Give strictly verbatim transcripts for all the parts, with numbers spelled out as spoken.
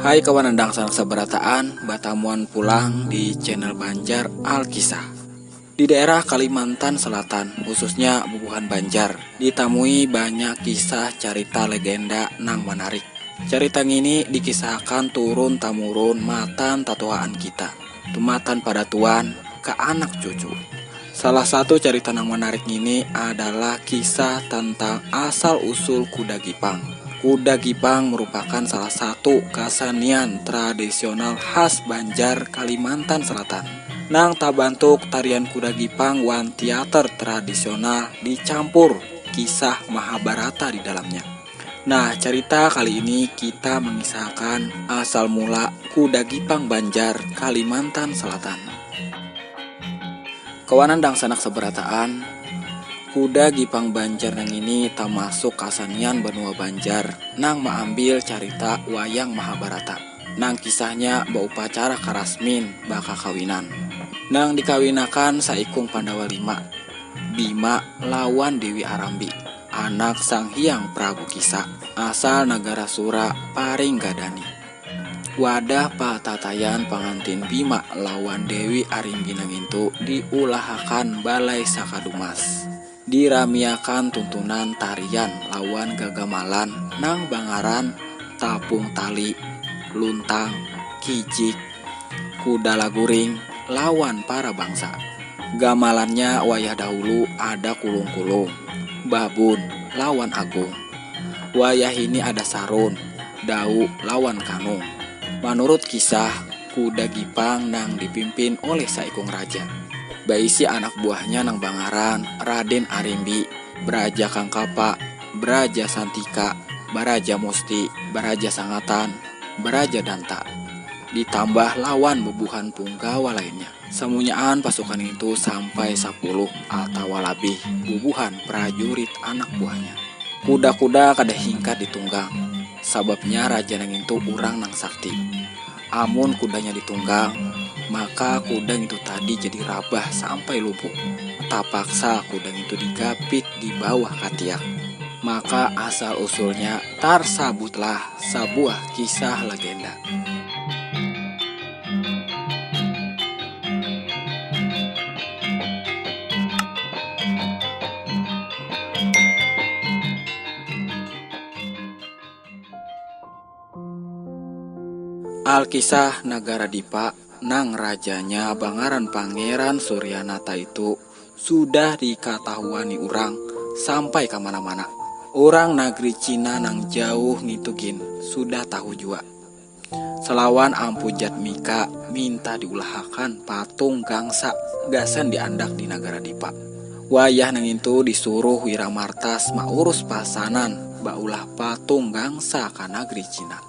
Hai kawanan dangsanak sabarataan, batamuan pulang di channel Banjar Alkisah. Di daerah Kalimantan Selatan, khususnya bubuhan Banjar, ditamui banyak kisah carita legenda nang manarik. Carita ngini dikisahakan turun tamurun matan tatuhaan kita, tumatan pada tuan ka anak cucu. Salah satu carita nang manarik ngini adalah kisah tentang asal usul kuda gipang. Kuda gipang merupakan salah satu kasenian tradisional khas Banjar Kalimantan Selatan. Nang tabantuk tarian kuda gipang wan teater tradisional dicampur kisah Mahabharata di dalamnya. Nah, carita kali ini kita mengisahkan asal mula kuda gipang Banjar Kalimantan Selatan. Kawanan dangsanak sabarataan, kuda gipang Banjar nang ini tamasuk kasenian banua Banjar nang maambil carita wayang Mahabharata, nang kisahnya baupacara karasmin bakakawinan, nang dikawinakan saikung Pandawa lima, Bima lawan Dewi Arambi, anak Sang Hyang Prabu Kisa, asal nagara Sura Paringgadani. Wadah patataian pangantin Bima lawan Dewi Arimbi nangintu diulahakan balai sakadumas. Diramiakan tuntunan tarian lawan gagamalan nang bangaran tapung tali, luntang, kijik, kuda laguring, lawan para bangsa. Gamalannya wayah dahulu ada kulung-kulung, babun, lawan agung. Wayah ini ada sarun, dau, lawan kanung. Manurut kisah, kuda gipang nang dipimpin oleh saikung raja. Baisi anak buahnya nang bangaran Raden Arimbi, Beraja Kangkapa, Beraja Santika, Baraja Musti, Baraja Sangatan, Beraja Danta. Ditambah lawan bubuhan punggawa lainnya. Samunyaan pasukan itu sampai sapuluh atawa labih bubuhan prajurit anak buahnya. Kuda-kuda kada hingkat ditunggang, sababnya raja nang itu urang nang sakti. Amun kudanya ditunggang, maka kuda ngitu tadi jadi rabah sampai lumpuh. Tapaksa kuda ngitu digapit di bawah katiak. Maka asal usulnya tarsabutlah sabuah kisah legenda. Alkisah Nagara Dipa nang rajanya bangaran Pangeran Suryanata itu sudah dikatahuani urang sampai ka mana-mana. Urang nagri Cina nang jauh ngitu gin sudah tahu jua. Salawan Ampu Jatmika minta diulahakan patung gangsa gasan diandak di Nagara Dipa. Wayah nangintu disuruh Wiramartas maurus pasanan baulah patung gangsa ka nagri Cina.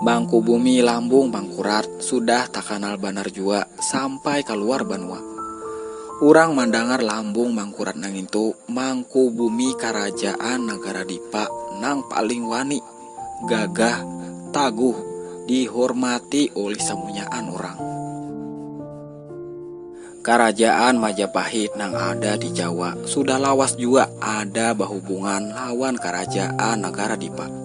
Mangkubumi Lambung Mangkurat sudah takanal banar jua sampai kaluar banua. Urang mandangar Lambung Mangkurat nangintu mangkubumi karajaan Nagara Dipa nang paling wani, gagah, taguh, dihormati ulih samunyaan urang. Karajaan Majapahit nang ada di Jawa sudah lawas jua ada bahubungan lawan karajaan Nagara Dipa.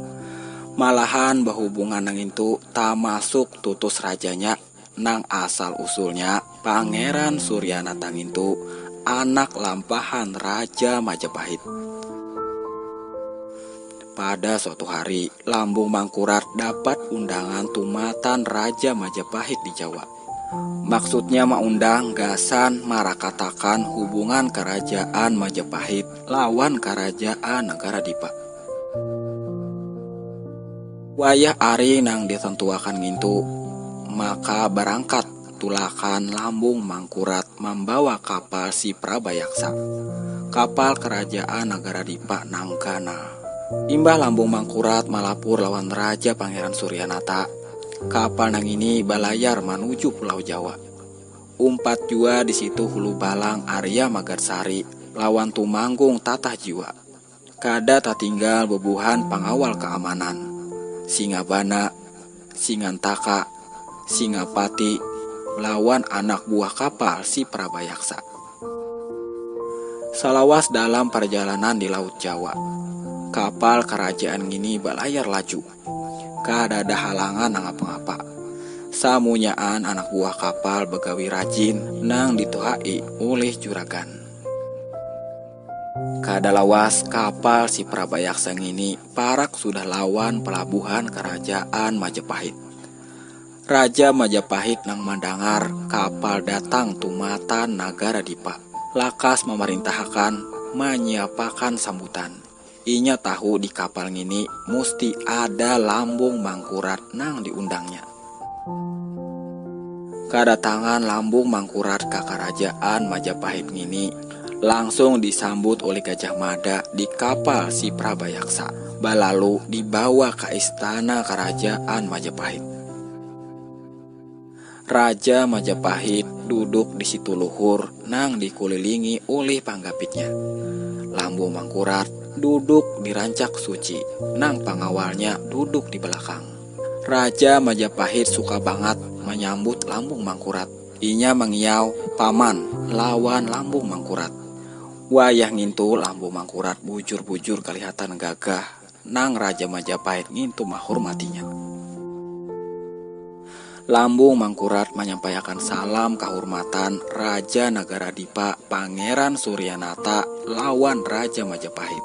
Malahan bahubungan nangintu tamasuk tutus rajanya nang asal usulnya Pangeran Suryanata ngintu anak lampahan Raja Majapahit. Pada suatu hari, Lambung Mangkurat dapat undangan tumatan Raja Majapahit di Jawa. Maksudnya maundang gasan marakatakan hubungan karajaan Majapahit lawan karajaan Nagara Dipa. Wayah ari nang ditentuakan ngintu, maka barangkat tulakan Lambung Mangkurat mambawa kapal si Prabayaksa, kapal karajaan Nagara Dipa nang ganal. Imbah Lambung Mangkurat malapur lawan Raja Pangeran Suryanata, kapal nang ini balayar manuju Pulau Jawa. Umpat jua di situ Hulu Balang Arya Magarsari lawan Tumanggung Tatah Jiwa. Kada tatinggal bubuhan pangawal kaamanan, Singabana, Singantaka, Singapati, lawan anak buah kapal si Prabayaksa. Salawas dalam parjalanan di Laut Jawa, kapal karajaan ngini balayar laju. Kadada halangan nangapa-ngapa. Samunyaan anak buah kapal bagawi rajin nang dituhai ulih juragan. Kada lawas, kapal si Prabayaksa ngini parak sudah lawan pelabuhan Kerajaan Majapahit. Raja Majapahit nang mandangar kapal datang tumatan Nagara Dipa, lakas mamarintahakan manyiapakan sambutan. Inya tahu di kapal ngini musti ada Lambung Mangkurat nang diundangnya. Kadatangan Lambung Mangkurat ka Kerajaan Majapahit ngini langsung disambut oleh Gajah Mada di kapal si Prabayaksa, balalu dibawa ka istana Kerajaan Majapahit. Raja Majapahit duduk di situ luhur nang dikulilingi ulih panggapitnya. Lambung Mangkurat duduk di rancak suci, nang pangawalnya duduk di belakang. Raja Majapahit suka bangat manyambut Lambung Mangkurat. Inya mangiau paman lawan Lambung Mangkurat. Wayah ngintu, Lambung Mangkurat bujur-bujur kalihatan gagah nang Raja Majapahit ngintu mahurmatinya. Lambung Mangkurat manyampaiakan salam kahurmatan Raja Nagara Dipa, Pangeran Suryanata lawan Raja Majapahit.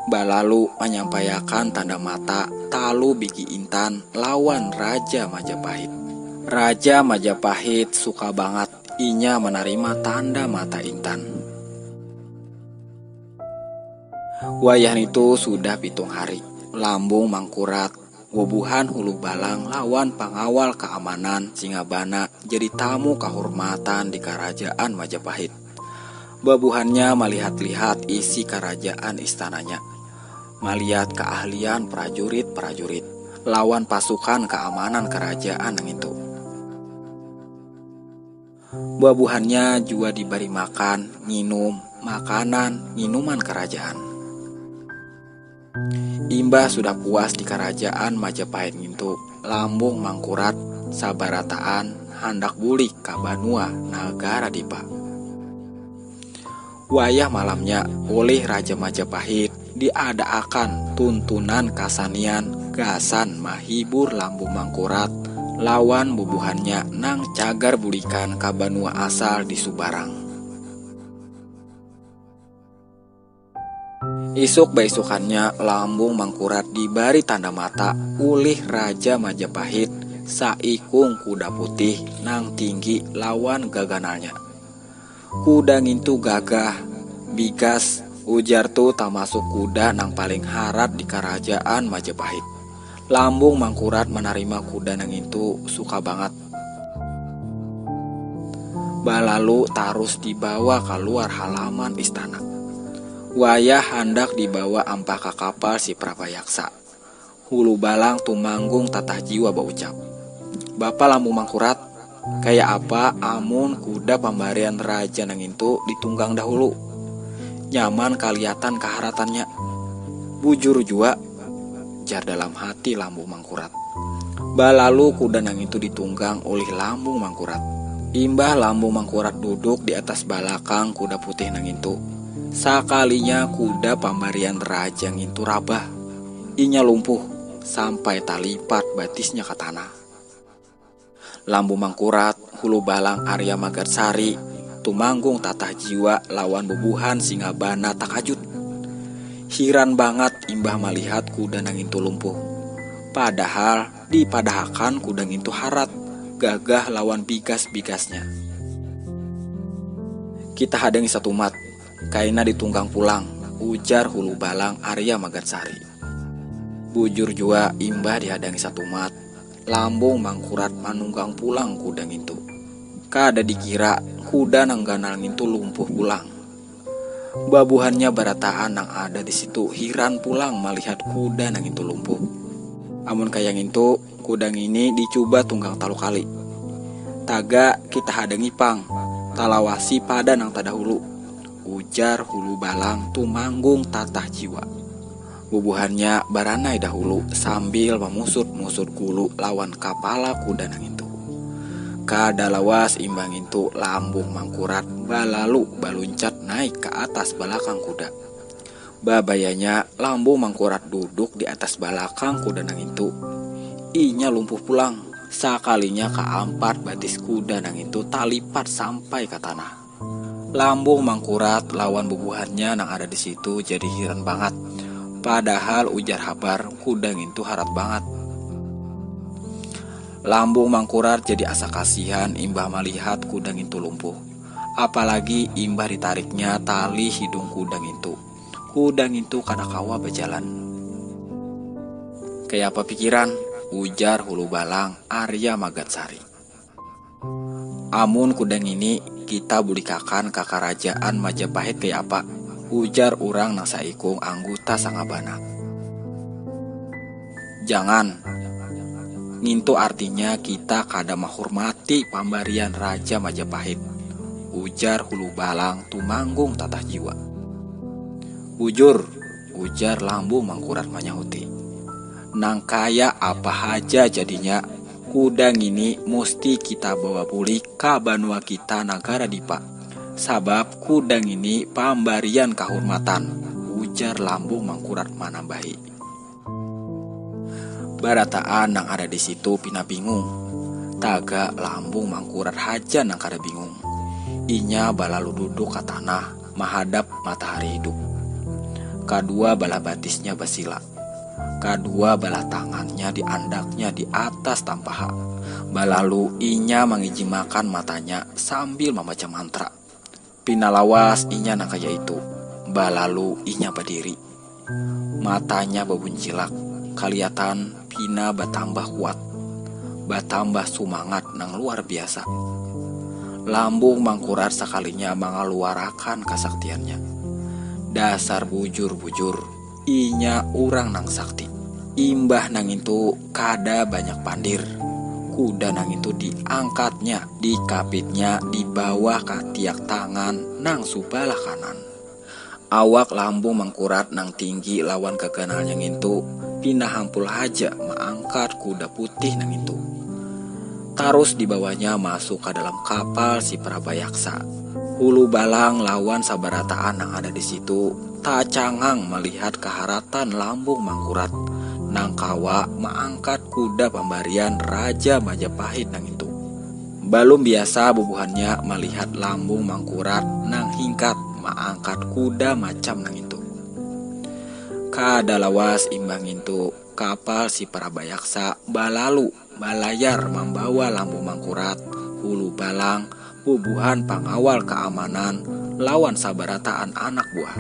Balalu manyampaiakan tanda mata talu bigi intan lawan Raja Majapahit. Raja Majapahit suka bangat inya manarima tanda mata intan. Wayah nitu sudah pitung hari, Lambung Mangkurat, bubuhan Hulu Balang lawan pangawal kaamanan Singabana jadi tamu kahurmatan di Karajaan Majapahit. Babuhannya malihat-lihat isi karajaan istananya, malihat kaahlian prajurit-prajurit lawan pasukan kaamanan karajaan ngintu. Babuhannya jua dibari makan, nginum, makanan, nginuman karajaan. Imbah sudah puas di karajaan Majapahit ngintu, Lambung Mangkurat sabarataan handak bulik ka banua Nagara Dipa. Wayah malamnya, ulih Raja Majapahit diadaakan tuntunan kasanian gasan mahibur Lambung Mangkurat lawan bubuhannya nang cagar bulikan ka banua asal di Subarang. Isuk baisukannya, Lambung Mangkurat dibari tanda mata ulih Raja Majapahit saikung kuda putih nang tinggi lawan gaganalnya. Kuda ngintu gagah, bigas, ujar tu tamasuk kuda nang paling harat di karajaan Majapahit. Lambung Mangkurat manarima kuda nang ngintu suka bangat. Balalu tarus dibawa kaluar halaman istana. Wayah handak dibawa ampah ka kapal si Prabayaksa, Hulu Balang Tumanggung Tatah Jiwa baucap, "Bapa Lambung Mangkurat, kaya apa amun kuda pambarian raja nang ngintu ditunggang dahulu? Nyaman kalihatan kaharatannya." "Bujur jua," jar dalam hati Lambung Mangkurat. Balalu kuda nang ngintu ditunggang ulih Lambung Mangkurat. Imbah Lambung Mangkurat duduk di atas balakang kuda putih nang ngintu, sakalinya kuda pambarian raja ngintu rabah. Inya lumpuh sampai talipat batisnya ka tanah. Lambung Mangkurat, Hulu Balang Arya Magatsari, Tumanggung Tatah Jiwa lawan bubuhan Singabana takajut. Hiran bangat imbah malihat kuda nang ngintu lumpuh. Padahal dipadahakan kuda ngintu harat, gagah lawan bigas-bigasnya. "Kita hadangi satumat, kaina ditunggang pulang," ujar Hulu Balang Arya Magatsari. Bujur jua, imbah dihadangi satumat, Lambung Mangkurat manunggang pulang kuda ngintu. Kada dikira, kuda nang ganal ngintu lumpuh pulang. Babuhannya barataan nang ada di situ hiran pulang malihat kuda nang ngintu lumpuh. "Amun kaya ngintu, kuda ngini dicuba tunggang talu kali. Taga kita hadangi pang, talawasi pada nang tadahulu," ujar Hulu Balang Tumanggung Tatah Jiwa. Bubuhannya baranai dahulu sambil mamusut-musut gulu lawan kapala kuda nang ngintu. Kada lawas imbah ngintu, Lambung Mangkurat balalu baluncat naik ka atas balakang kuda. Babayanya, Lambung Mangkurat duduk di atas balakang kuda nang ngintu. Inya lumpuh pulang. Sakalinya kaampat batis kuda nang itu talipat sampai ka tanah. Lambung Mangkurat lawan bubuhannya nang ada di situ jadi hiran bangat. Padahal ujar habar kuda ngintu harat bangat. Lambung Mangkurat jadi asa kasihan imbah malihat kuda ngintu lumpuh. Apalagi imbah ditariknya tali hidung kuda ngintu. Kuda ngintu kada kawa bajalan. Kayapa pikiran? Ujar Hulu Balang Arya Magatsari. Amun kuda ngini kita bulikakan ka karajaan Majapahit kayapa? Ujar urang nang saikung angguta sangabana. Jangan. Ngintu artinya kita kada mahurmati pambarian Raja Majapahit. Ujar Hulu Balang tumanggung tatah jiwa. Bujur, ujar Lambung Mangkurat manyahuti. Nang kaya apa haja jadinya, kuda ngini musti kita bawa bulik ka banua kita Nagara Dipa. Sabab kuda ngini pambarian kahurmatan, ujar Lambung Mangkurat manambahi. Barataan nang ada di situ pina bingung. Taga Lambung Mangkurat haja nang kada bingung. Inya balalu duduk ka tanah mahadap matahari hidup. Kadua balah batisnya basila. Kadua balah tangannya diandaknya di atas tampaha. Balalu inya mangijimakan matanya sambil mambaca mantra. Pina lawas inya nang kaya itu. Balalu inya badiri. Matanya babuncilak, kaliatan pina batambah kuat, batambah sumangat nang luar biasa. Lambung Mangkurat sakalinya mangaluarakan kasaktiannya. Dasar bujur-bujur, inya urang nang sakti. Imbah nang itu kada banyak pandir. Kuda nang itu diangkatnya, dikapitnya di bawah katiak tangan nang subalah kanan. Awak Lambung Mangkurat nang tinggi lawan gaganalnya ngintu pina hampul haja maangkat kuda putih nang itu. Tarus dibawanya masuk ka dalam kapal si Prabayaksa. Hulu Balang lawan sabarataan nang ada di situ tacangang malihat kaharatan Lambung Mangkurat nang kawa maangkat kuda pambarian Raja Majapahit nang itu. Balum biasa bubuhannya malihat Lambung Mangkurat nang hingkat maangkat kuda macam nang itu. Kada lawas imbah ngintu, kapal si Prabayaksa balalu balayar mambawa Lambung Mangkurat, Hulu Balang, bubuhan pangawal kaamanan, lawan sabarataan anak buah.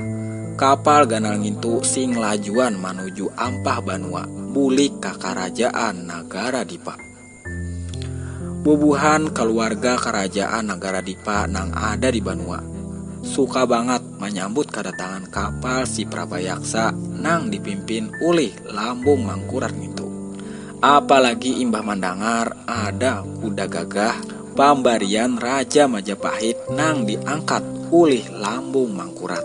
Kapal ganal ngintu sing lajuan manuju ampah banua, bulik ka karajaan Nagara Dipa. Bubuhan kaluarga karajaan Nagara Dipa nang ada di banua suka bangat manyambut kadatangan kapal si Prabayaksa nang dipimpin ulih Lambung Mangkurat ngintu. Apalagi imbah mandangar ada kuda gagah pambarian Raja Majapahit nang diangkat ulih Lambung Mangkurat.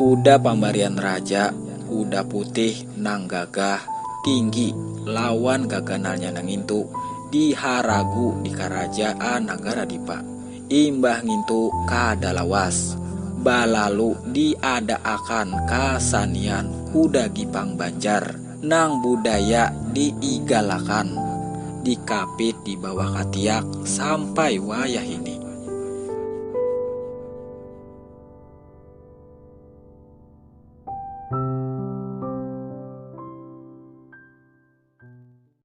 Kuda pambarian raja, kuda putih nang gagah, tinggi, lawan gaganalnya nang ngintu diharagu di karajaan Nagara Dipa. Imbah ngintu kada lawas, balalu diadaakan kasanian kuda gipang banjar nang budaya diigalakan, dikapit di bawah katiak sampai wayah ini.